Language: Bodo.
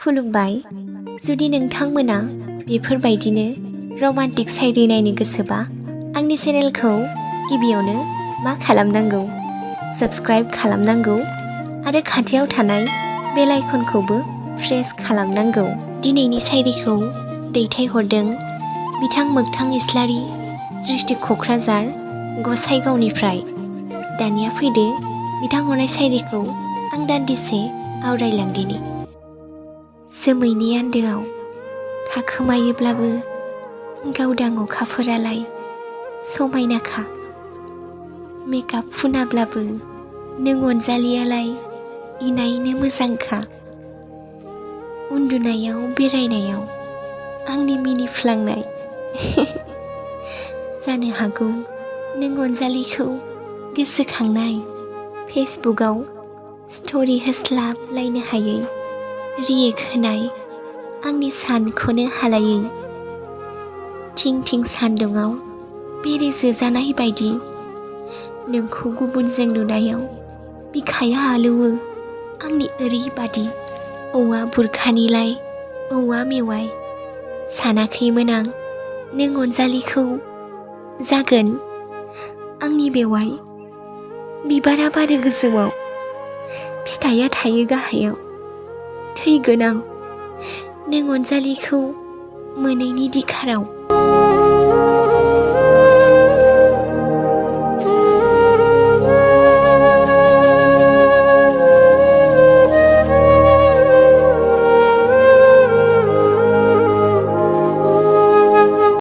खुलुमबाय। जुदि नोंथांमोना बेफोरबायदिनो रमान्टिक सायरि नायनो गोसोबा आंनि चेनेलखौ गिबियावनो मा खालामनांगौ? साबस्क्राइब खालामनांगौ आरो खाथियाव थानाय बेल आइकनखौबो प्रेस खालामनांगौ। दिनैनि सायरिखौ दैथायहरदों बिथां मोगथां इस्लारि, डिस्ट्रिक्ट क'क्राझार, गसाइगावनिफ्राय। दानिया फैदो बिथां हरनाय सायरिखौ आं दान्दिसे आवरायलांदिनि। जोमैनि आन्दोआव थाखोमायोब्लाबो गावदां अखाफोरालाय समायनाखा। मेकआप फुनाब्लाबो नों अनजालियालाय इनायनो मोजांखा। उन्दुनायाव बेरायनायाव आंनि मिनिफ्लांनाय जानो हागौ नों अनजालिखौ गोसोखांनाय। फेसबुकआव स्ट'रि होस्लाबलायनो हायै रिएक्ट होनाय आंनि सानखौनो हालायै। थिं थिं सान्दुंआव बेरे जोजानाय बायदि नोंखौ गुबुनजों नुनायाव बिखाया आलौवो आंनि ओरैबादि। औवा बुरखानिलाय औवा मेवाइ सानाखैमोन आं नों अनजालिखौ जागोन आंनि बेवाइ। बिबारा बारो गोजौआव, फिथाइया थायो गाहायाव। थैगोन आं नों अनजालिखौ मोनैनि दिखाराव।